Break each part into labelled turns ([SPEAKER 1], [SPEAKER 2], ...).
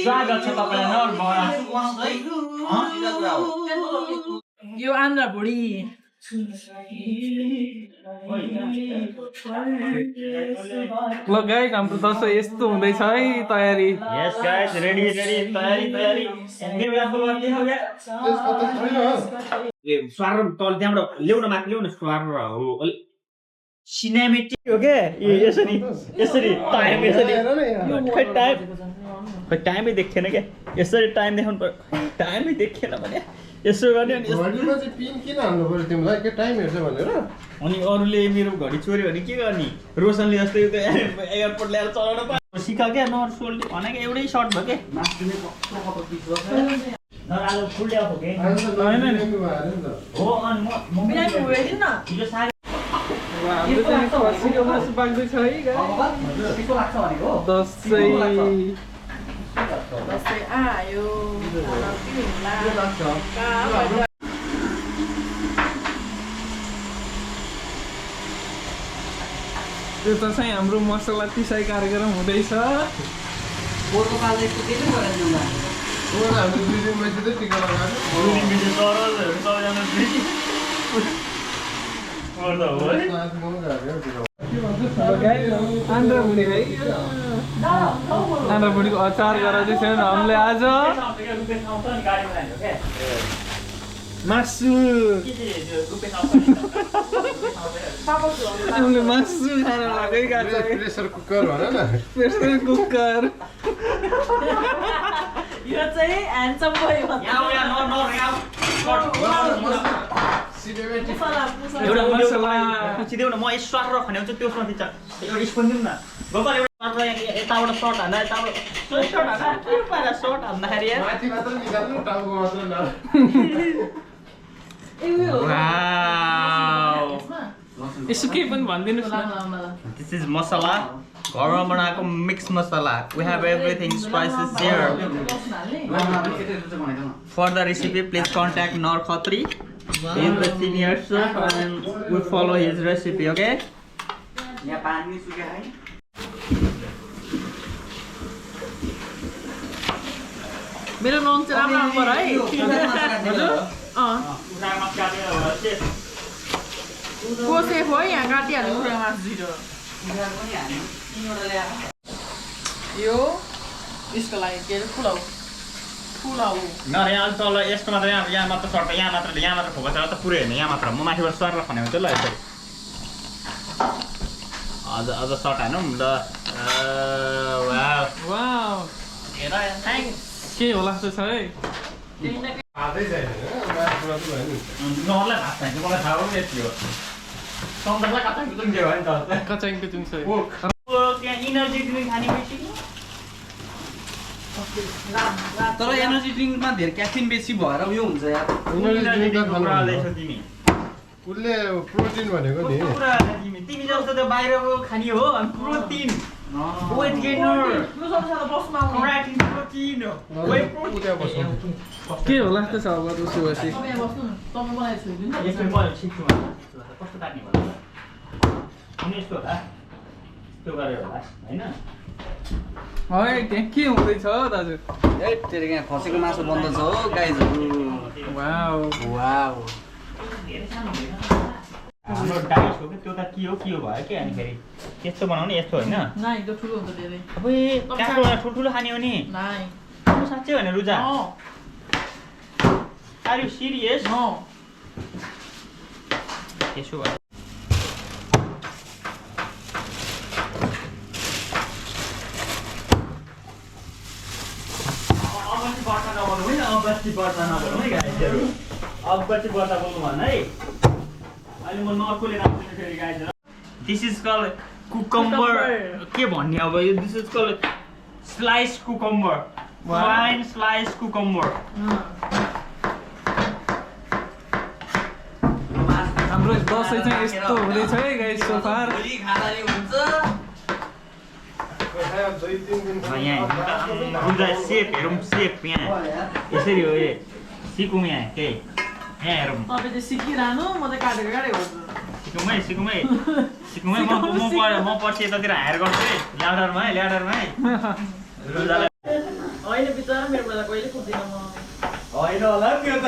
[SPEAKER 1] स्वागत छ तपाईलाई
[SPEAKER 2] यो आन्द्रा भुडी
[SPEAKER 3] ल गाइस हाम्रो दसैँ यस्तो हुँदैछ है तयारी
[SPEAKER 1] यस गाइस रेडी तयारी स्वार तल त्यहाँबाट ल्याउन माथि ल्याउन स्वार हो सिनेमेटिक हो के यसरी टाइमै देखेन क्या यसरी टाइम देखाउनु पर्यो टाइमै देखेन भने यसो गर्ने अनि
[SPEAKER 4] पिन किन हाल्नु पर्यो तिमीलाई के टाइम हेर्छ भनेर
[SPEAKER 1] अनि अरूले मेरो घडी चोर्यो भने के गर्ने रोशनले जस्तै एयरपोर्ट ल्याएर चलाउन पायो सिक क्या नर्सोलले भनेको एउटै सर्ट भयो के
[SPEAKER 2] दसैँ आयो
[SPEAKER 3] त्यो त चाहिँ हाम्रो मसला पिसाइ कार्यक्रम हुँदैछ आन्द्रा भुडी है आन्द्रा भुडीको अचार गराउँदैछ हामीले आज मासु हामीले मासु खान लागेको
[SPEAKER 4] प्रेसर कुकर भन न
[SPEAKER 3] प्रेसर कुकर
[SPEAKER 2] यो चाहिँ ह्यान्डसम भयो
[SPEAKER 1] एउटा मसला पुछिदेऊ न म स्वार खाने हुन्छ त्यो स्वाद दिन्छ एउटा स्पुन दिउँ न गोपाल एउटा यताबाट सर्ट हान्दा यताबाट सर्ट हान्दा के पारा सर्ट हान्दाखेरि यार
[SPEAKER 4] माथि मात्र निकाल्नु टाउको मात्र न
[SPEAKER 1] वाउ
[SPEAKER 3] यसो के पनि भनिदिनुस् न
[SPEAKER 1] दिस इज मसला घरमा बनाएको mix masala we have everything spices here for the recipe please contact Nar Khatri he is the senior chef and we follow his recipe okay यहाँ पानी सुक्या है
[SPEAKER 2] मेरो लङ चाहिँ राम्रो नम्बर है को सेफ हो यहाँ काटिहाल्नु कुरा मासु यो यसको लागि के अरे पुलाउ
[SPEAKER 1] न यहाँ तल यस्तो मात्र यहाँ मात्र सर्ट यहाँ मात्र फोकस त पुरै होइन यहाँ मात्र म माथिबाट सरेर खाने हुन्छ ल यसरी अझ सर्ट हानौँ ल
[SPEAKER 3] वाउ के होला जस्तो छ है
[SPEAKER 1] नहरूलाई भात खान्छ मलाई थाहा पनि यति हो सन्दर्भलाई कता कुचुङ दियो नि त
[SPEAKER 3] कचाङ कुचुङ छ
[SPEAKER 1] त्यहाँ इनर्जी ड्रिङ्क खाने बेसी
[SPEAKER 5] तर एनर्जी ड्रिङ्कमा धेरै क्याफिन बेसी भएर उयो हुन्छ यार
[SPEAKER 1] तिमी
[SPEAKER 4] उसले प्रोटिन भनेको नि
[SPEAKER 1] तिमी जस्तो त बाहिरको खानी हो प्रोटिन वेट गेनर प्रोटिन
[SPEAKER 3] के होला जस्तो छ अब उसो भएपछि
[SPEAKER 1] कस्तो काट्ने भयो यस्तो होला त्यो गरेर होला होइन
[SPEAKER 3] है त्यहाँ के हुँदैछ दाजु
[SPEAKER 5] ए तेरो यहाँ खसेको मासु बन्द छ हो गाइजहरु
[SPEAKER 3] वाउ
[SPEAKER 1] हाम्रो डाइस हो कि त्यो त के हो भयो के अनि फेरि त्यस्तो बनाउने यस्तो होइन
[SPEAKER 2] नाइ त्यो ठुलो हुन्छ धेरै
[SPEAKER 1] अबे त्यहाँको ठुल्ठुलो खाने हो नि
[SPEAKER 2] नाइ
[SPEAKER 1] साँच्चै होइन रुजा आर यु सिरियस त्यसो भयो This is called cucumber. के भन्ने अब यो this is called sliced cucumber. Fine sliced cucumber.
[SPEAKER 3] हाम्रो दसैँ चाहिँ यस्तो हुँदैछ है गाइस सो फार
[SPEAKER 1] यहाँ सेप हेरौँ सेप यहाँ यसरी हो सिकौँ यहाँ केही यहाँ हेरौँ
[SPEAKER 2] तपाईँ चाहिँ सिकिरहनु म चाहिँ काटेको गर्छु
[SPEAKER 1] सिकुमै म पछि यतातिर हायर गर्छु है ल्याडरमा
[SPEAKER 2] होइन बिचरा मेरो बेला कहिले पुग्दिनँ म
[SPEAKER 1] होइन होला त्यो त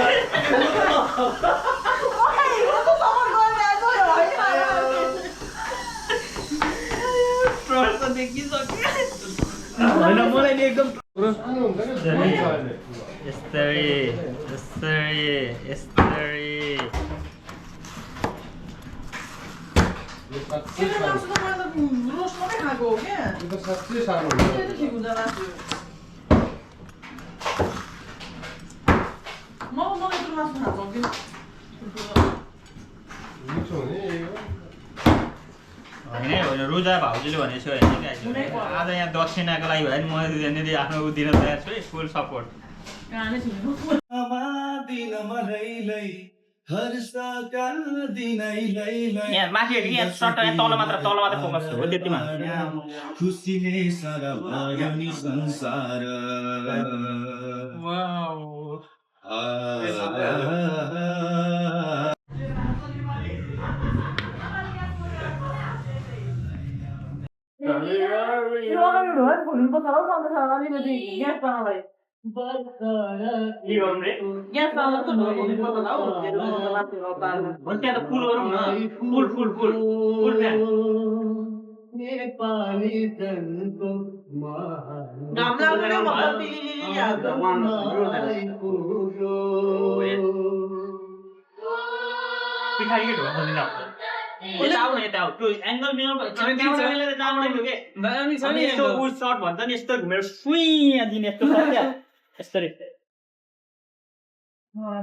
[SPEAKER 1] होइन मलाई नि एकदम
[SPEAKER 4] सानो हुन्छ क्या जमिन छ अहिले।
[SPEAKER 1] यस्तरी
[SPEAKER 4] यो साँच्चै सानो।
[SPEAKER 2] रोस्ट मात्रै खाएको हो क्या
[SPEAKER 4] यो त साँच्चै सानो
[SPEAKER 2] त्यो
[SPEAKER 4] हुन्छ।
[SPEAKER 2] त ठिक हुन्छ मासु मलाई त मासु खान्छ कि
[SPEAKER 4] मिठो हुने यही हो।
[SPEAKER 1] होइन रोजा भाउजूले भनेको छु होइन क्या आज यहाँ दक्षिणाको लागि भयो भने म यहाँनिर आफ्नो उ दिन तयार छु है फुल सपोर्ट
[SPEAKER 2] कहाँ नै सुन्नु
[SPEAKER 1] यहाँ माथि हेरि यहाँ सर्ट यहाँ तल मात्र फोकस हो त्यतिमा
[SPEAKER 6] खुसीले सारा भयो नि संसार
[SPEAKER 2] यो अगाडि ढोल फुल्नु पर्छ होला अन्त अलिकति ग्यास पाउनलाई
[SPEAKER 1] के गर्नु रे
[SPEAKER 2] ग्यास पाउन त ढोल फुल्नु पर्छ होला हौ
[SPEAKER 1] भने त्यहाँ त पुल गरौँ न पुल
[SPEAKER 2] घाम लाग्दैन
[SPEAKER 1] पिछाडिकै ढोका खोल्दिन यता आऊ न यता आऊ त्यो एङ्गल मिलाउनु क्यामेराले जान्दैन के अनि यस्तो उ सर्ट भन्छ नि यस्तो घुमेर सुइँ दिने यस्तो सर्ट क्या यस्तरी
[SPEAKER 3] के होला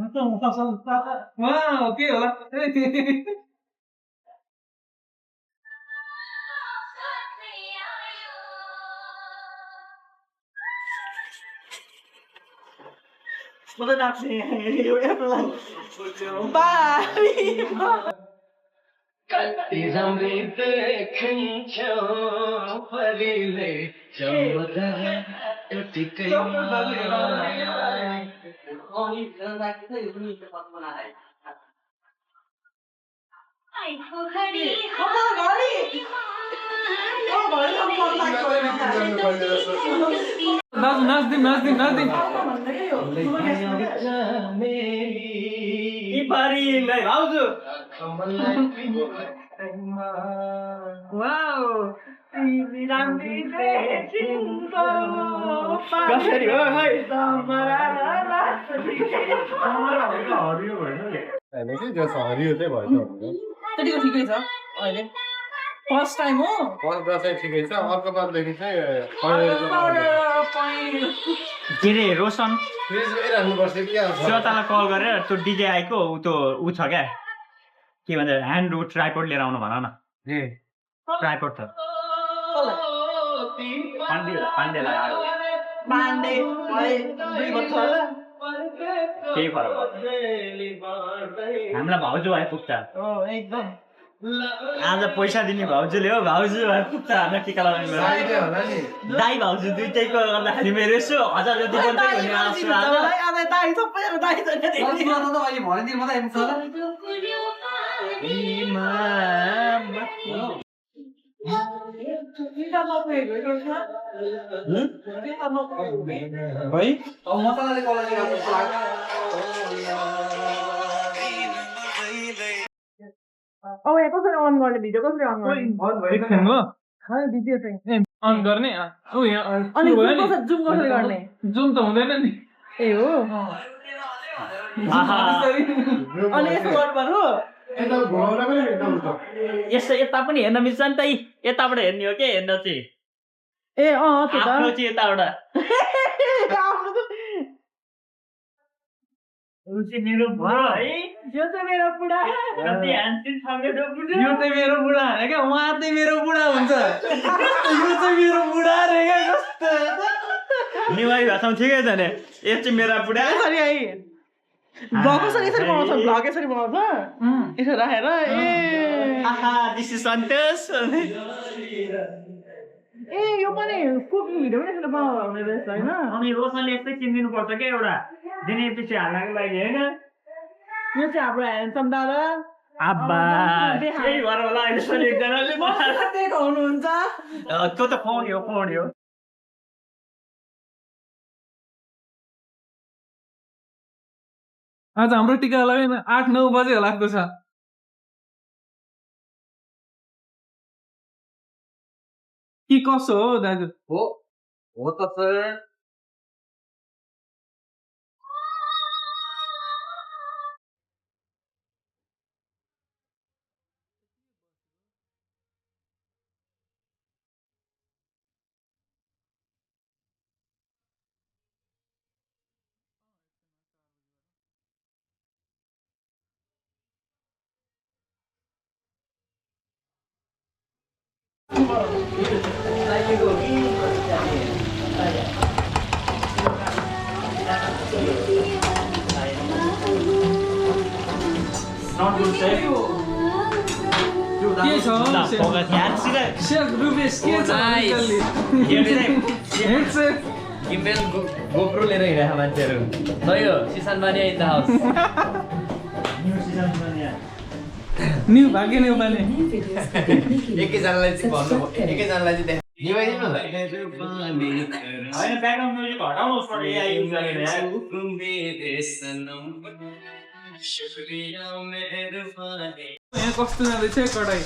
[SPEAKER 1] म त नाच्ने यो एप्पललाई
[SPEAKER 6] कति राम्रै देखिन्छौ परीले चम्मदा टुटिकै
[SPEAKER 1] पारीलाई भाउजू कसरी हो खै
[SPEAKER 4] हरियो भएन नि। होइन कि जस्तो हरियो चाहिँ भएछ भनेको।
[SPEAKER 2] त्यतिको ठिकै छ अहिले फर्स्ट टाइम हो
[SPEAKER 4] पर्दा चाहिँ ठिकै छ अर्को बारदेखि चाहिँ फ्रिजमै
[SPEAKER 1] के रे रोशन
[SPEAKER 4] राख्नुपर्छ कि अब
[SPEAKER 1] श्वेतालाई कल गरेर त्यो डिजे आएको त्यो ऊ छ क्या के भन्छ ह्यान्ड ट्राइपोड लिएर आउनु भन न ट्राइपोड छ पाण्डेलाई आयो केही फरक हामीलाई भाउजू भाइ पुग्छ
[SPEAKER 2] एकदम
[SPEAKER 1] आज पैसा दिने भाउजूले हो भाउजू भाइ पुग्छ हामीलाई टिका लगाउने
[SPEAKER 4] चाहिँदै होला नि।
[SPEAKER 1] दाई भाउजू दुइटैको गर्दाखेरि मेरो यसो 1000 जति बन्दै हुने आउँछु आज
[SPEAKER 5] भनिदिनु मात्रै आइपुग्छ होला
[SPEAKER 3] भाइ
[SPEAKER 5] अब मसलाले कलर
[SPEAKER 2] अब यहाँ कसरी अन गर्ने भिडियो कसरी अन गर्ने
[SPEAKER 3] एकछिन ल
[SPEAKER 2] भिडियो चाहिँ
[SPEAKER 3] अन गर्ने ऊ यहाँ
[SPEAKER 2] अनि
[SPEAKER 3] सुरु भयो नि
[SPEAKER 2] जुम कसरी गर्ने
[SPEAKER 3] जुम त हुँदैन नि
[SPEAKER 2] ए हो अनि यसो गर्नु हो
[SPEAKER 4] यता घुमाउन पनि एकदम छ।
[SPEAKER 1] यसो यता पनि हेर्न मिल्छ नि त यताबाट हेर्ने हो के हेर्न चाहिँ
[SPEAKER 2] ए त्यो त
[SPEAKER 1] आफ्नो चाहिँ यताबाट मेरो बुढा है
[SPEAKER 2] यो चाहिँ मेरो बुढा
[SPEAKER 1] कति ह्यान्डसिम छ मेरो बुढा
[SPEAKER 3] यो चाहिँ मेरो बुढा अरे क्या उहाँ चाहिँ मेरो बुढा हुन्छ यो चाहिँ मेरो बुढा अरे क्या कस्तो
[SPEAKER 1] नेवारी भाषामा ठिकै छ नि यो चाहिँ मेरा बुढा
[SPEAKER 2] यसरी है भ्लग कसरी यसरी बनाउँछ भ्लग यसरी बनाउँछ यसो राखेर ए
[SPEAKER 1] दिस इज सन्तोष
[SPEAKER 2] ए यो पनि कुकिङ भिडियो पनि यसरी बनाउने रहेछ होइन
[SPEAKER 1] अनि रोशनले यस्तै चिनिदिनु पर्छ क्या एउटा दिने पछि हाल्नको लागि होइन
[SPEAKER 2] यो चाहिँ हाम्रो ह्यान्डसम दादा
[SPEAKER 1] आब्बा केही भएर होला अहिले पनि एकजनाले मलाई
[SPEAKER 2] देखाउनुहुन्छ
[SPEAKER 1] त्यो त पढ्यो
[SPEAKER 3] आज हाम्रो टिका लगाइन 8-9 बजे होला जस्तो छ के कसो हो दाजु
[SPEAKER 5] हो त सर
[SPEAKER 3] के छ सेफ रुपेश के छ
[SPEAKER 5] गिम्बेल गोप्रो लिएर हिँडेको मान्छेहरू सही हो सिसान बानिया इन द हाउस
[SPEAKER 3] न्यू भाग्य न्यू पाने
[SPEAKER 5] एकैजनालाई चाहिँ भन्नु एकैजनालाई चाहिँ निभाइदिनु
[SPEAKER 1] होइन ब्याकग्राउन्ड म्युजिक हटाउनुहोस् पर एआई युज गरेर
[SPEAKER 3] यहाँ कस्तो जाँदैछ कटाइ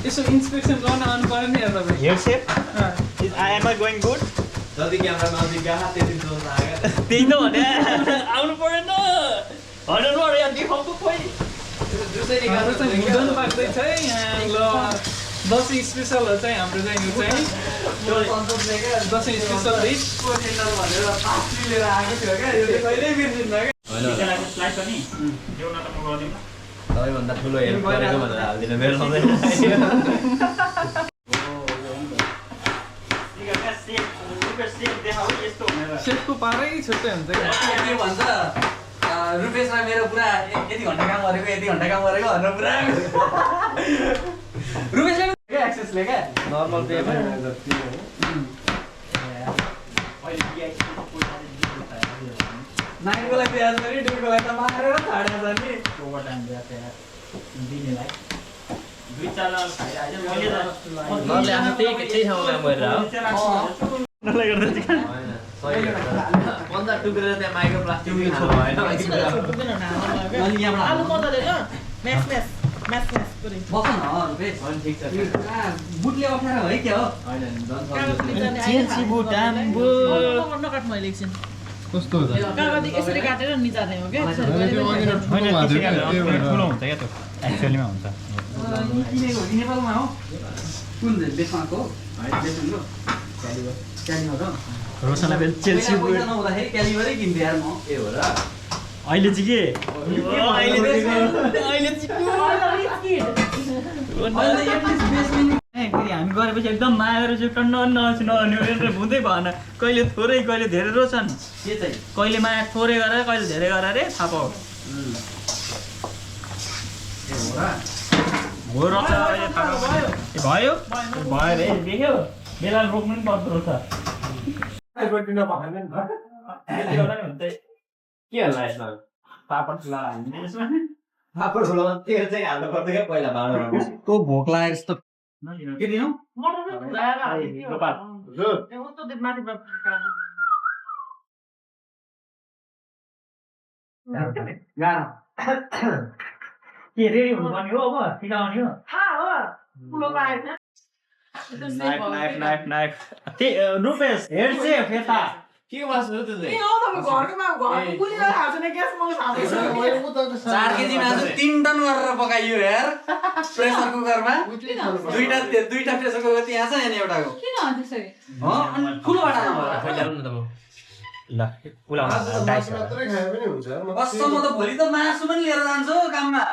[SPEAKER 3] यसो इन्सपेक्सन गर्न आउनु पर्यो नि यार तपाईँ
[SPEAKER 1] here safe am I going good
[SPEAKER 5] जति क्यामेरा नजिक गएको त्यति जोस आयो
[SPEAKER 1] त्यही त भने आउनु परेन होइन र यहाँ देखाउँछु खोइ
[SPEAKER 3] हाम्रो चाहिँ भुजन पाक्दैछ है यहाँ ल दसैँ स्पेसल हो चाहिँ हाम्रो चाहिँ यो चाहिँ दसैँ स्पेसल डिस
[SPEAKER 5] भनेर पास्टी लिएर आएको थियो क्या यो चाहिँ कहिल्यै बिर्सिन्न क्या
[SPEAKER 1] त्यसलाई स्लाइड पनि देउन त म गर्दिनँ
[SPEAKER 5] सबैभन्दा ठुलो हेल्प गरेको भनेर हालिदिनु मेरो सधैँ
[SPEAKER 3] सेफको पारै छुट्टै हुन्छ क्या
[SPEAKER 5] के भन्छ रुपेशलाई मेरो पुरा यति घन्टा काम गरेको यति घन्टा काम गरेको भनेर पुरा रुपेशले क्या एक्सेसले क्या नर्मल पे नाइटकोलाई प्याज गरी डुबीकोलाई त मारेर छाडेर छ नि नरले आफ्नो त्यही ठाउँमा काम गरेर हो पन्जा टुक्रेर त्यहाँ माइक्रो प्लास्टिक बस न रुपेश ठिक छ बुटले अप्ठ्यारो है क्या हो
[SPEAKER 3] कस्तो हुन्छ
[SPEAKER 2] यसरी काटेर निचार्ने हो क्या
[SPEAKER 1] ठुलो हुन्छ क्या त्यो एक्चुअलीमा हुन्छ
[SPEAKER 5] नेपालमा हो कुन बेसमाको
[SPEAKER 1] रोसनलाई चेल्सी
[SPEAKER 5] पैसा नहुँदाखेरि क्यालिबरै किन्थेँ यार म के हो र
[SPEAKER 1] अहिले चाहिँ के हामी गरेपछि एकदम माया गरेपछि टन्न नहुने हुँदै भएन कहिले थोरै कहिले धेरै रोछन्
[SPEAKER 5] के चाहिँ
[SPEAKER 1] कहिले माया थोरै गरेर कहिले धेरै गरेर रे थाहा पाऊ हो रहेछ अहिले थाहा पाऊ भयो भयो रे देख्यो बेला रोक्नु पनि पर्दो रहेछ
[SPEAKER 5] के होला यसमा
[SPEAKER 1] पापड लगायो यसमा
[SPEAKER 5] पापड फुलाउन तेल चाहिँ हाल्नु पर्छ क्या पहिला भाँडोमा कस्तो भोक लागेको जस्तो के दिनु
[SPEAKER 1] के रेडी हुनुपर्ने हो अब सिकाउने हो नाइफ रुपेश हेड सेफ यता
[SPEAKER 5] के मासु हो त्यो चाहिँ
[SPEAKER 2] घरको
[SPEAKER 5] 4 केजी मासु 3 टन गरेर पकाइयो यार प्रेसर कुकरमा दुईटा प्रेसर कुकर त्यहाँ छ यहाँ एउटाको ठुलो बाटा
[SPEAKER 1] ल उलाउनु डाइस
[SPEAKER 5] कस्तो म त भोलि त मासु पनि लिएर जान्छु हौ काममा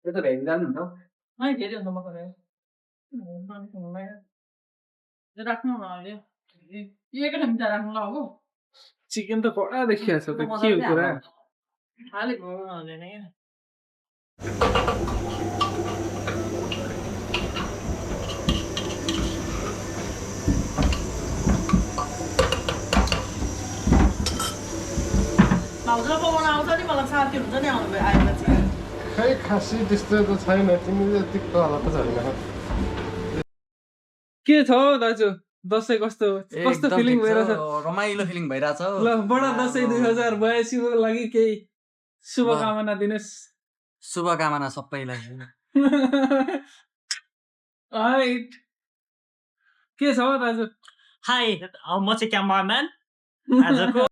[SPEAKER 5] त्यो त भेट्न जानु हुन्छ
[SPEAKER 3] चिकन त कडा देखिया छ त के हो कुरा
[SPEAKER 2] जब बनाउँछ नि मलाई साथीहरू हुन्छ नि आउनु आएपछि
[SPEAKER 4] खै खासै त्यस्तो त छैन तिमीले यतिको होला त छैन
[SPEAKER 3] के छ हौ दाजु दसैँ कस्तो कस्तो फिलिङ भइरहेछ
[SPEAKER 5] रमाइलो फिलिङ भइरहेछ
[SPEAKER 3] ल बडा दसैँ 2082 को लागि केही शुभकामना दिनुस्
[SPEAKER 5] शुभकामना सबैलाई
[SPEAKER 3] राइट के छ हौ दाजु
[SPEAKER 1] हाई म चाहिँ क्यामराम्यान आजको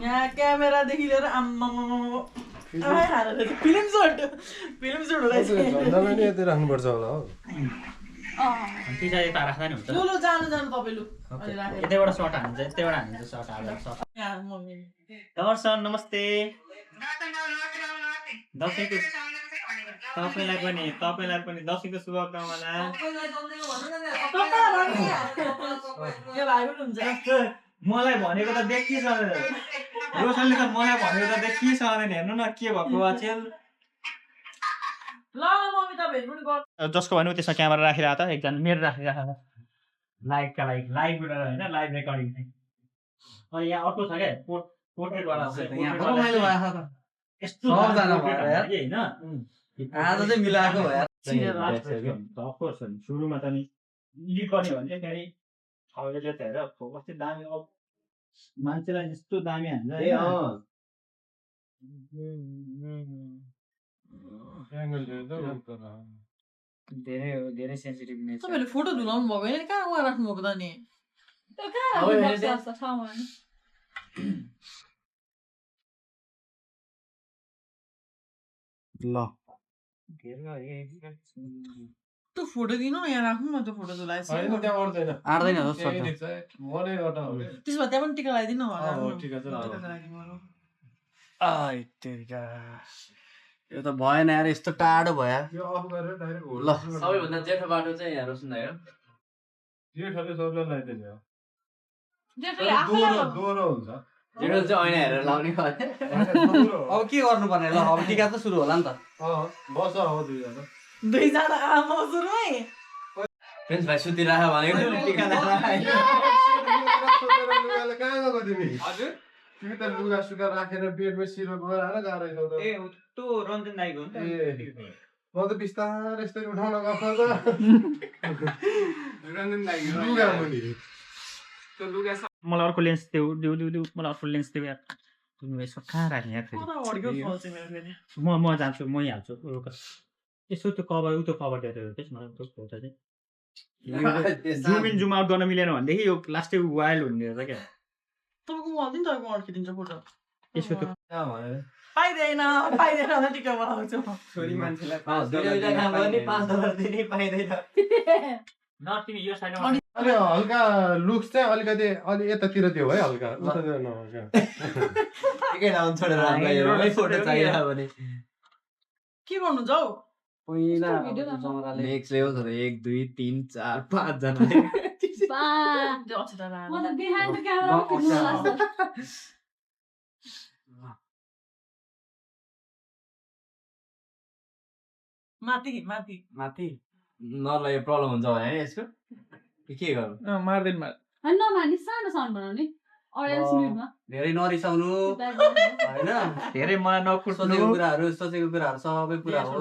[SPEAKER 2] यहाँ क्यामेरादेखि लिएर आम्मा फिल्म सुट हुँदैछ
[SPEAKER 4] झन्डा पनि यति राख्नुपर्छ होला हो
[SPEAKER 1] पछाडि त राख्दा नि हुन्छ
[SPEAKER 2] लु जानु तपाईँ लु
[SPEAKER 1] यतैबाट सर्ट हान्छ यतैबाट हान्छ सर्ट हाल्दा सर्ट दर्शन नमस्ते दसैँको तपाईँलाई पनि दसैँको शुभकामना मलाई भनेको त देखिस रोशनले त मलाई भनेको त देखिसकेन हेर्नु न के भएको अचेल जसको भन्नु त्यसमा क्यामेरा राखिरहेको त एकजना मेरो राखिरहेको लाइभका लागि लाइभ होइन लाइभ रेकर्डिङ अनि यहाँ अर्को छ क्या पोर्ट्रेटवाला यस्तो होइन
[SPEAKER 5] आज चाहिँ मिलाएको भयो
[SPEAKER 1] सुरुमा त नि लिड गर्ने भने त्यहाँदेखि अहिले चाहिँ हेर फोकस चाहिँ दामी अब मान्छेलाई यस्तो दामी हान्छ धेरै धेरै सेन्सिटिभ
[SPEAKER 2] तपाईँले फोटो धुलाउनु भएको होइन कहाँ उहाँ राख्नु भएको त नि
[SPEAKER 5] ल
[SPEAKER 2] त्यो फोटो दिनु यहाँ राख्नु न त्यो फोटो धुलाएछ
[SPEAKER 4] होइन त्यहाँ अड्दैन
[SPEAKER 5] आँट्दैन
[SPEAKER 4] मनै गर्दा हो
[SPEAKER 2] त्यसमा त्यहाँ पनि टिका लगाइदिनु
[SPEAKER 5] यो त भएन यार यस्तो टाढो भयो
[SPEAKER 4] यो अफ गरेर डाइरेक्ट हो
[SPEAKER 5] ल सबैभन्दा जेठो बाटो चाहिँ यहाँ रोशन दाइ हो
[SPEAKER 4] जेठोले सबलाई लगाइदिने हो
[SPEAKER 2] जेठोले
[SPEAKER 4] दोहोरो हुन्छ
[SPEAKER 5] जेठो चाहिँ ऐना हेरेर लाउने
[SPEAKER 4] दोहोरो हो।
[SPEAKER 5] अब के गर्नुपर्ने ल अब टिका त सुरु होला नि त
[SPEAKER 4] बस अब दुईजना
[SPEAKER 2] दुईजना आमा सुरुमै
[SPEAKER 5] फ्रेन्ड्स भाइ सुतिराख भनेको टिका
[SPEAKER 4] लुगाले कहाँ गएको तिमी
[SPEAKER 3] हजुर
[SPEAKER 4] तिमी त लुगा सुगा राखेर बेडमा सिरो गएर गाह्रो छ त
[SPEAKER 1] ए त्यो रञ्जन दाइको हो नि त
[SPEAKER 4] म त बिस्तारै यस्तै उठाउन गएको त
[SPEAKER 3] रञ्जन दाइ
[SPEAKER 4] लुगा मुनि
[SPEAKER 3] त्यो लुगा
[SPEAKER 1] मलाई अर्को लेन्स देऊ मलाई अर्को लेन्स देऊ यार यसो कहाँ राख्ने यार फेरि म जान्छु मै हाल्छु यसो त्यो कभर त्यो कभर दिएर हेर्नुहोस् मलाई त्यो फोटो चाहिँ जुम इन जुम आउट गर्न मिलेन भनेदेखि यो लास्टै वाइल्ड हुने रहेछ क्या
[SPEAKER 2] तपाईँको उहाँ दिन तपाईँको अड्किदिन्छ फोटो
[SPEAKER 1] यसो त्यो
[SPEAKER 2] पाइँदैन टिका बनाउँछु
[SPEAKER 3] छोरी मान्छेलाई
[SPEAKER 1] तिमी यो साइडमा
[SPEAKER 4] अनि हल्का लुक्स चाहिँ अलिकति अलि यतातिर दियो है हल्का उतातिर नभएको
[SPEAKER 5] एकै ठाउँ छोडेर फोटो चाहियो भने
[SPEAKER 2] के गर्नु जाऊ
[SPEAKER 5] पहिला नेक्स्ट लेभल छ 1 2 3 4 5 जना
[SPEAKER 2] माथि माथि
[SPEAKER 5] माथि नलाई प्रब्लम हुन्छ भने यसको के गर्नु
[SPEAKER 3] मार्दैन
[SPEAKER 5] धेरै नरिसाउनु हैन
[SPEAKER 1] धेरै मलाई नकुट्नु
[SPEAKER 5] सोचेको कुराहरू सबै पुरा हो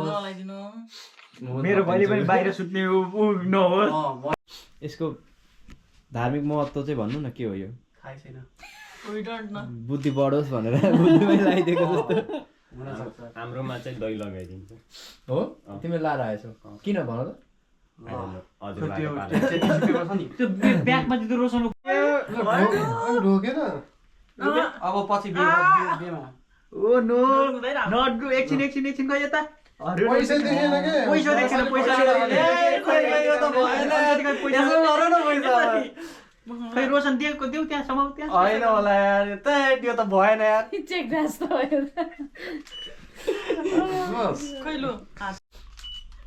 [SPEAKER 1] मेरो भैली पनि बाहिर सुत्ने नहोस्
[SPEAKER 7] यसको धार्मिक महत्त्व चाहिँ भन्नु न के हो यो
[SPEAKER 5] थाहै छैन
[SPEAKER 7] बुद्धि बढोस् भनेर बुद्धिमै लगाइदिएको जस्तो
[SPEAKER 4] हाम्रोमा चाहिँ दही लगाइदिन्छ
[SPEAKER 7] हो तिमीले लाएर आएछौ किन भन त
[SPEAKER 1] त्यो ब्यागमा चाहिँ त्यो रोशन
[SPEAKER 4] ढोकेन
[SPEAKER 5] अब पछि बेमा
[SPEAKER 1] ओ नो नट डु एकछिन गयो यता
[SPEAKER 4] पैसा देखेन के
[SPEAKER 1] पैसा देखेन खै रोशन देऊ त्यहाँ समाउ त्यहाँ
[SPEAKER 5] होइन होला यार त्यो त भएन यार
[SPEAKER 2] खैलो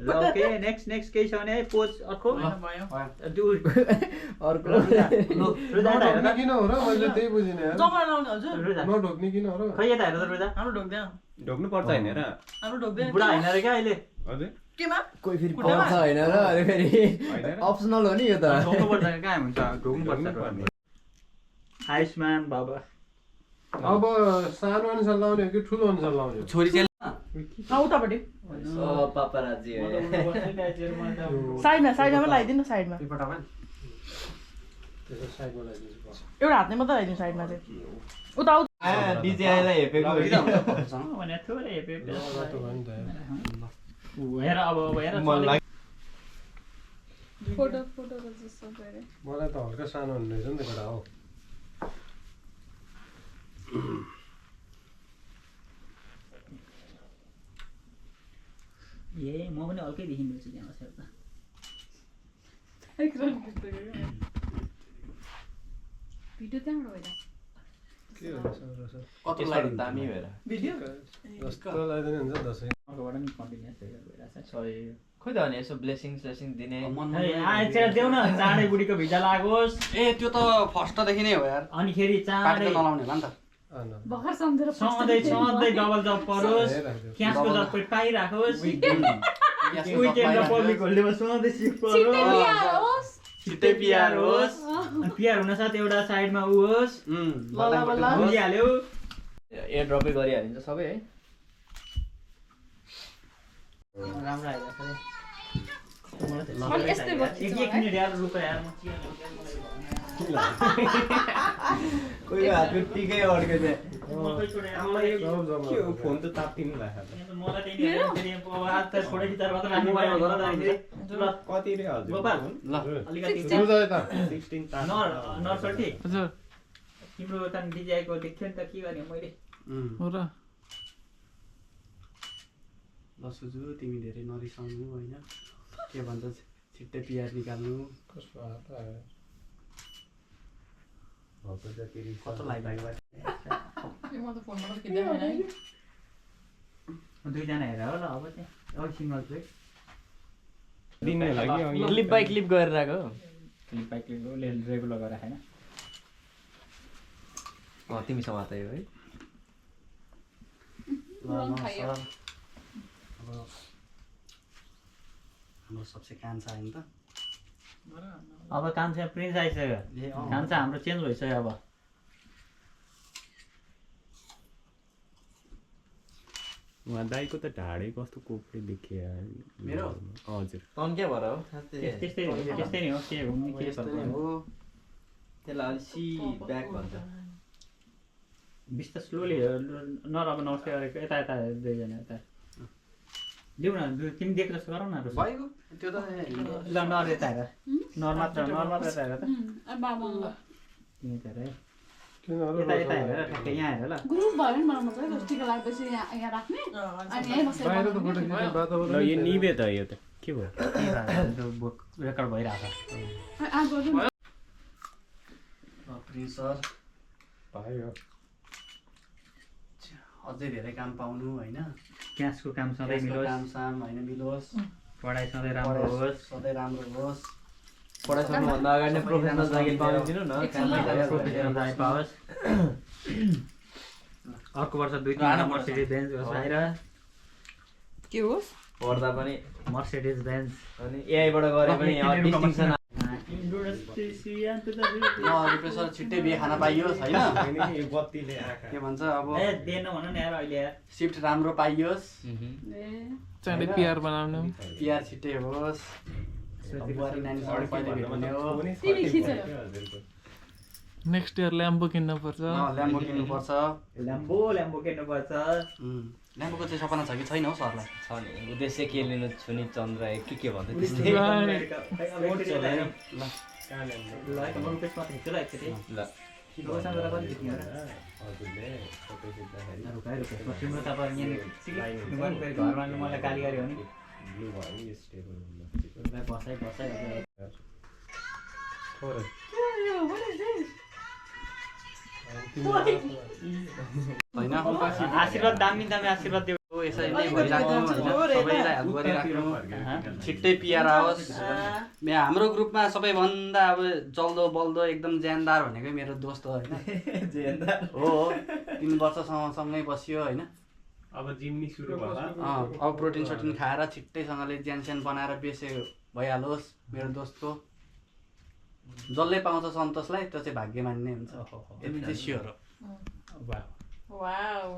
[SPEAKER 1] ल ओके नेक्स्ट केही छ भने है पोज अर्को
[SPEAKER 4] नढोक्ने किन हो र मैले त्यही बुझिनँ यार
[SPEAKER 2] जमरा लाउने हजुर
[SPEAKER 4] नढोक्ने किन हो र
[SPEAKER 1] खै यता हेर त रोजा
[SPEAKER 2] हाम्रो ढोक्दैन
[SPEAKER 4] ढोक्नु पर्छ हैन र
[SPEAKER 2] हाम्रो ढोक्दैन
[SPEAKER 1] बुढा हैन रे क्या अहिले
[SPEAKER 4] हजुर
[SPEAKER 2] केमा
[SPEAKER 7] कोही फेरि पर्छ हैन र अनि फेरि अप्सनल हो नि यो त
[SPEAKER 1] ढोक्नु पर्छ कहाँ हुन्छ ढोक्नु पर्छ आयुष्मान बाबा
[SPEAKER 4] अब सानो अनुसार लाउने हो कि ठुलो अनुसार लाउने हो?
[SPEAKER 5] छोरी चाहिँ
[SPEAKER 2] उतापट्टि
[SPEAKER 7] पापाराजी
[SPEAKER 2] साइडमा लगाइदिनु न साइडमा
[SPEAKER 4] त्यसो साइडमा लगाइदिन्छु।
[SPEAKER 2] एउटा हातले मात्रै लगाइदिनु साइडमा चाहिँ उता
[SPEAKER 7] डिजे आइलाई हेपेको
[SPEAKER 1] भने थोरै हेपे
[SPEAKER 4] रातो भयो नि त।
[SPEAKER 1] हेर अब हेर
[SPEAKER 4] मलाई त हल्का सानो हुने रहेछ नि त केटा हो।
[SPEAKER 1] ए म पनि हल्कै देखिँदैछु त्यहाँ बसेर त
[SPEAKER 4] के रहेछ रहेछ?
[SPEAKER 5] कति लाग्यो
[SPEAKER 7] दामी भएर
[SPEAKER 2] भिडियो
[SPEAKER 4] जस्तो लगाइदिने हुन्छ दसैँ।
[SPEAKER 1] अर्कोबाट नि कन्टिन्युस भइरहेको छ
[SPEAKER 7] सरी खोइ त भने यसो ब्लेसिङ दिने
[SPEAKER 1] आएछ देऊ न चाँडै बुढीको भिजा लागोस्
[SPEAKER 5] ए त्यो त फर्स्टदेखि नै हो यार
[SPEAKER 1] अनि फेरि
[SPEAKER 5] पार्टी
[SPEAKER 1] चाँडै
[SPEAKER 5] त नलाउने होला नि त
[SPEAKER 1] सधैँ डबल जब परोस् क्यासको जब पाइराखोस् विकेन्डमा पब्लिक होलिडेमा सधैँ सिफ्ट परोस् छिट्टै पिआर होस् अनि पिआर हुनसाथ एउटा साइडमा ऊ होस् भनिहाल्यो
[SPEAKER 7] एयर ड्रपै गरिहालिन्छ सबै है
[SPEAKER 1] राम्रो आइरहेको एक मिनट यार रुपैयाँ यार
[SPEAKER 7] कोही हातको टिकै अड्के चाहिँ
[SPEAKER 4] फोन त तात्तिनु लाग्यो।
[SPEAKER 1] मलाई त्यही छोडै गिटार मात्र राख्नु भयो
[SPEAKER 7] कति रे हजुर
[SPEAKER 1] गोपाल
[SPEAKER 5] ल
[SPEAKER 1] अलिकति नर्सठी
[SPEAKER 3] हजुर
[SPEAKER 1] तिम्रो त डिजाइनको देख्थ्यो नि त के गर्ने मैले
[SPEAKER 3] हो र
[SPEAKER 5] ल सुजु तिमी धेरै नरिसाउनु होइन के भन्छ छिट्टै पिआर निकाल्नु
[SPEAKER 4] कस्तो हात आयो?
[SPEAKER 5] कस्तो लाग्यो
[SPEAKER 1] दुईजना हेर होला अब चाहिँ अब सिङ्गल चाहिँ
[SPEAKER 7] दिने होला कि क्लिप बाई क्लिप गरेर आएको
[SPEAKER 1] क्लिप बाई क्लिप रेगुलर गरेर राखेन
[SPEAKER 7] तिमीसँग मात्रै हो है
[SPEAKER 5] हाम्रो सबसे कान्छ आयो नि त
[SPEAKER 1] अब कान्छा प्रिन्स आइसक्यो कान्छा हाम्रो चेन्ज भइसक्यो अब
[SPEAKER 8] उहाँ दाइको त ढाडै कस्तो कोप्रे देखियो
[SPEAKER 5] मेरो
[SPEAKER 8] हजुर
[SPEAKER 7] तन के भएर हो
[SPEAKER 1] त्यस्तै नि हो के घुम्ने के
[SPEAKER 5] यस्तै नै हो
[SPEAKER 7] त्यसलाई अलिक सी ब्याक भन्छ
[SPEAKER 1] बिस्तार स्लोली नरब नर्से गरेको यता यता दुईजना यता लिउ न तिमी देख्नु जस्तो गर न
[SPEAKER 5] भएको त्यो त
[SPEAKER 1] ल नर यता हेर नर मात्र यता हेर त तिमी यता हेर है यता यता हेर ठ्याक्कै यहाँ हेर ल
[SPEAKER 9] ग्रुप भयो भने मलाई मजाले टिका लागेपछि यहाँ राख्ने अनि यहीँ बसेर
[SPEAKER 4] बाहिर त फोटो खिच्ने वातावरण
[SPEAKER 8] ल यो निभे त यो त के भयो
[SPEAKER 1] रेकर्ड भइरहेको
[SPEAKER 5] प्रिन्स सर
[SPEAKER 4] भयो
[SPEAKER 5] अझै धेरै काम पाउनु होइन
[SPEAKER 1] क्यासको काम सधैँ मिलोस्
[SPEAKER 5] काम साम होइन मिलोस्
[SPEAKER 1] पढाइ सधैँ राम्रो होस्
[SPEAKER 5] सधैँ राम्रो होस्
[SPEAKER 7] पढाइ सक्नुभन्दा अगाडि नै प्रोफेसनल जागिर पाउनु दिनु न
[SPEAKER 1] प्रोफेसनल जागिर पाओस् अर्को वर्ष 2-3 मर्सिडिज बेन्ज होस् बाहिर
[SPEAKER 2] के होस्
[SPEAKER 7] पढ्दा पनि
[SPEAKER 1] मर्सिडिज बेन्ज
[SPEAKER 7] अनि एआईबाट गरे पनि डिस्टिङसन
[SPEAKER 5] प्रोफेसर छिट्टै बिहे खान पाइयोस् होइन
[SPEAKER 8] बत्तीले आँखा
[SPEAKER 5] के भन्छ अब
[SPEAKER 1] ए दिएन भन न यार अहिले यार
[SPEAKER 5] सिफ्ट राम्रो पाइयोस्
[SPEAKER 3] चाँडै पिआर बनाउनु
[SPEAKER 5] पिआर छिट्टै होस् बुहारी नानीसँग कहिले भेट हुने हो
[SPEAKER 3] नेक्स्ट इयर ल्याम्बो किन्न पर्छ
[SPEAKER 5] ल्याम्बो किन्नुपर्छ
[SPEAKER 1] ल्याम्बो किन्नुपर्छ
[SPEAKER 5] ल्याम्बोको चाहिँ सपना छ कि छैन हौ सरलाई
[SPEAKER 7] छ नि उद्देश्य के लिनु छु नि चन्द्र के भन्छ
[SPEAKER 1] ल घरमा मलाई गाली गर्यो भने बसाइ
[SPEAKER 5] होइन
[SPEAKER 1] आशीर्वाद दामी आशीर्वाद दियो
[SPEAKER 5] यसरी नै भइराख्नु होइन सबैलाई हेल्प गरिराख्नु छिट्टै पिआर आओस् हाम्रो ग्रुपमा सबैभन्दा अब जल्दो बल्दो एकदम ज्यानदार भनेकै मेरो दोस्त हो होइन हो 3 वर्षसम्म सँगै बसियो होइन
[SPEAKER 8] अब जिम्नी सुरु भयो
[SPEAKER 5] अब प्रोटिन सोटिन खाएर छिट्टैसँगले ज्यानस्यान बनाएर बेसे भइहालोस् मेरो दोस्तको जसले पाउँछ सन्तोषलाई त्यो चाहिँ भाग्य मान्ने हुन्छ यति चाहिँ स्योर हो
[SPEAKER 2] वाउ
[SPEAKER 1] वाउ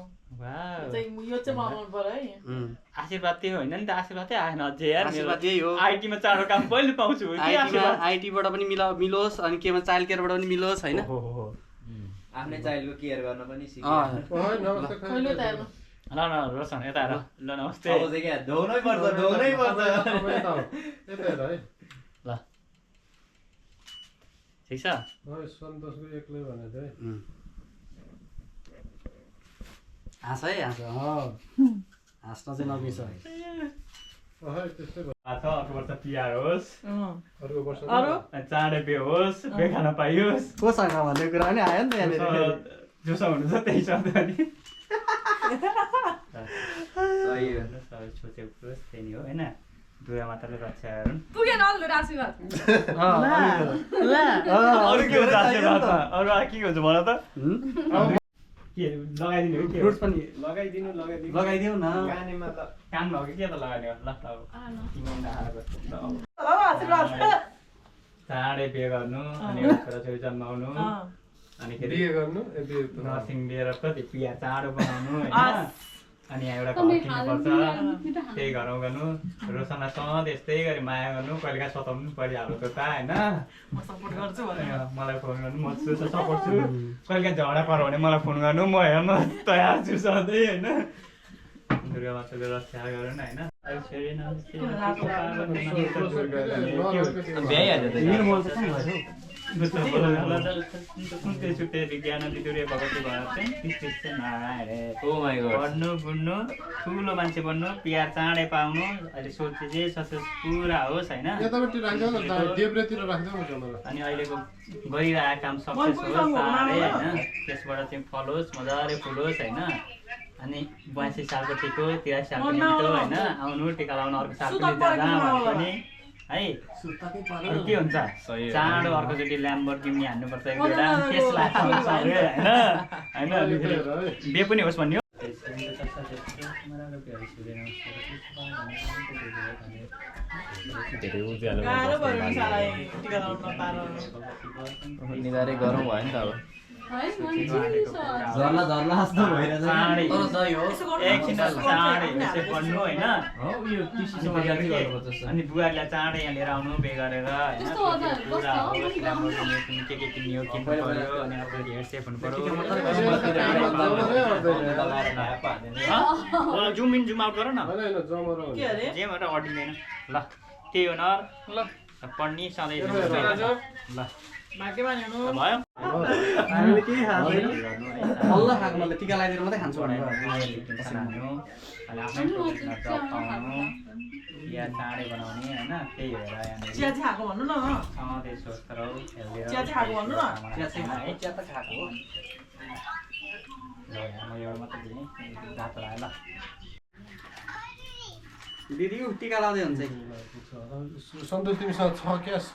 [SPEAKER 2] यो चाहिँ मलाई मन पर्यो है
[SPEAKER 1] आशीर्वाद त्यो होइन नि त आशीर्वाद चाहिँ आएन अझै यार
[SPEAKER 5] आशीर्वाद त्यही हो
[SPEAKER 1] आइटीमा चाँडो काम पहिले पाउँछु
[SPEAKER 5] आइटीबाट पनि मिलोस् अनि केमा चाइल्ड केयरबाट पनि मिलोस् होइन
[SPEAKER 7] आफ्नै चाइल्डको केयर गर्न पनि सिक्यो
[SPEAKER 2] कहिले त
[SPEAKER 1] ल रोशन यता हेर ल नमस्ते
[SPEAKER 7] अब चाहिँ क्या धौनै पर्छ
[SPEAKER 1] ल ठिक छ
[SPEAKER 4] सन्तोषको एक्लै भने चाहिँ
[SPEAKER 5] हाँस है हाँस हाँस्न चाहिँ नबिर्स
[SPEAKER 1] अर्को वर्ष तिहार होस्
[SPEAKER 4] अर्को वर्ष
[SPEAKER 1] चाँडै बे होस् बे खान पाइयोस्
[SPEAKER 5] कोसँग भन्ने कुरा पनि आयो नि त यहाँनिर
[SPEAKER 1] जोसँग हुनुहुन्छ त्यही छ नि
[SPEAKER 7] सही हो
[SPEAKER 1] सबै सोचेको कुरो त्यही नै हो होइन दुर्गा माताले रक्षा गरून्
[SPEAKER 9] पुगेन अरूको आशीर्वाद
[SPEAKER 1] अरू के हुन्छ आशीर्वादमा अरू के हुन्छ भन त के लगाइदिनु हो के
[SPEAKER 5] फ्रुट्स पनि
[SPEAKER 7] लगाइदिउ न
[SPEAKER 1] गानेमा त काम भयो के त लगाइदिनु ल चाँडै बिहे गर्नु अनि छोराछोरी जन्माउनु अनि के
[SPEAKER 4] बिहे गर्नु
[SPEAKER 1] नर्सिङ लिएर कति बिहा चाँडो बनाउनु होइन अनि यहाँ एउटा घर किन्नुपर्छ त्यही घरमा गर्नु रोशनलाई सधैँ यस्तै गरी माया गर्नु कहिलेकाहीँ सताउनु पनि परिहाल्यो त होइन मलाई फोन गर्नु म सपोर्ट छु कहिलेकाहीँ झगडा पर्यो भने मलाई फोन गर्नु म हेर्न तयार छु सधैँ होइन दुर्गा माताले रक्षा गरून् होइन छुट्टै विज्ञान विदुरे भगवती भएर पढ्नु बुझ्नु ठुलो मान्छे बन्नु पिआर चाँडै पाउनु अहिले सोचे जे सक्सेस पुरा होस् होइन अनि अहिलेको गरिरहेको काम सक्सेस होस् चाँडै होइन त्यसबाट चाहिँ फलोस् मजाले फुलोस् होइन अनि 82 सालको टिको 83 सालको टिको होइन आउनु टिका लाउनु अर्को साल पनि है के हुन्छ चाँडो अर्कोचोटि ल्याम्बोर्गिनी हान्नुपर्छ एउटा त्यसलाई होइन बे पनि होस् भन्ने हो
[SPEAKER 7] निधारै गरौँ भयो नि त अब झर्ला जस्तो भइरहेछ
[SPEAKER 1] अनि बुहारीलाई चाँडै यहाँ लिएर आउनु बे गरेर के किन्ने हो किन्नु पर्यो अनि अब हेडसेप हुनु पर्यो जुम इन जुम आउट गर न जेबाट अडिँदैन ल त्यही हो न ल पढ्ने सधैँ ल
[SPEAKER 2] भाग्यमा हेर्नु
[SPEAKER 1] भयो
[SPEAKER 5] हामीले के खान्छ खानु टिका लगाइदिएर मात्रै खान्छु भने
[SPEAKER 1] चाँडै बनाउने होइन त्यही भएर
[SPEAKER 2] चिया चाहिँ खाएको भन्नु न
[SPEAKER 1] सधैँ स्वस्थ रहो
[SPEAKER 2] चिया चाहिँ खाएको भन्नु न
[SPEAKER 5] चिया त खाएको हो
[SPEAKER 1] म एउटा मात्रै दिएँ रातो आयो ल
[SPEAKER 5] दिदी टिका लाउँदै हुन्छ
[SPEAKER 4] सन्तोष तिमीसँग छ क्यास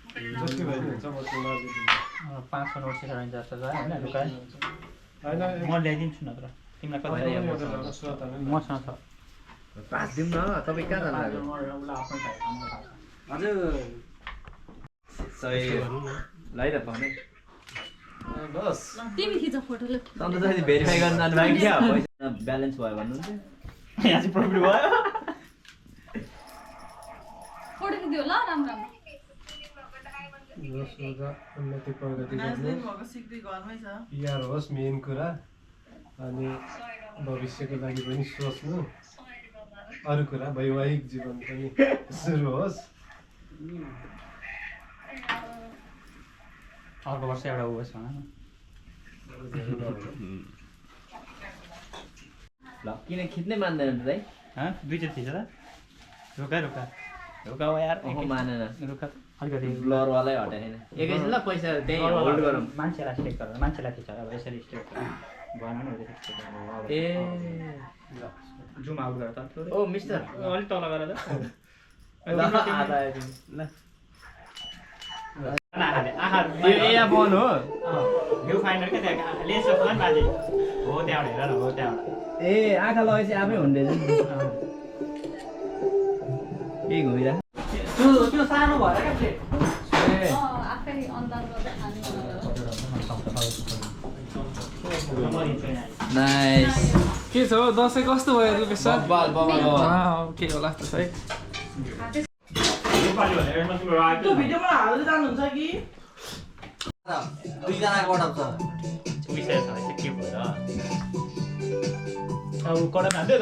[SPEAKER 1] 500 नोट सिकाइन्छ जस्तो छ होइन लुका म ल्याइदिन्छु नत्र तिमीलाई कति मसँग छ
[SPEAKER 7] 5 दिउँ न तपाईँ कहाँ जानु लाग्यो
[SPEAKER 5] हजुर
[SPEAKER 7] सही लै त पाउने बस
[SPEAKER 9] तिमी खिच फोटो ल
[SPEAKER 7] सन्तोष दाइ भेरिफाई गर्न जानु भयो क्या पैसा ब्यालेन्स भयो भन्नुहुन्छ
[SPEAKER 1] यहाँ चाहिँ प्रब्लम भयो
[SPEAKER 9] फोटो खिच्दियो ल राम्रो
[SPEAKER 4] उन्नति प्रगति गर्नु पिआर होस् मेन कुरा अनि भविष्यको लागि पनि सोच्नु अरू कुरा वैवाहिक जीवन पनि सुरु होस्
[SPEAKER 1] अर्को वर्ष एउटा होस् भन
[SPEAKER 7] ल किन खिच्नै मान्दैन दाइ
[SPEAKER 1] दुईचोटि थिएछ त रुका रुका रुका यार
[SPEAKER 7] मानेन
[SPEAKER 1] रुका अलिकति
[SPEAKER 7] ब्लरवालै हटाएन एकैछिन ल पैसा त्यही होल्ड गरौँ
[SPEAKER 1] मान्छेलाई स्टेक गरेर मान्छेलाई थिएछ अब यसरी स्टेक गर्नु नि
[SPEAKER 7] ए
[SPEAKER 1] जुम आउट गर त
[SPEAKER 7] ओ मिस्टर
[SPEAKER 1] अलिक तल गर त ल
[SPEAKER 7] ए बन हो
[SPEAKER 1] भ्यू फाइन्डर के त्यहाँ लेसो छ नि बाजे हो त्यहाँबाट हेर न हो त्यहाँबाट
[SPEAKER 7] ए आँखा लगाएपछि आफै हुँदैछ के घुमिरा
[SPEAKER 5] त्यो सानो भएर क्या प्लेट
[SPEAKER 9] आफै अन्दाज गर्दै खानु
[SPEAKER 5] नाइस
[SPEAKER 3] के छ हौ दसैँ कस्तो भयो रुपेश सर के होला त है
[SPEAKER 2] त्यो भिडियोमा हाल्दै जानुहुन्छ कि
[SPEAKER 5] दुईजनाको अडप छ
[SPEAKER 1] के भयो अब कडा हाल्दै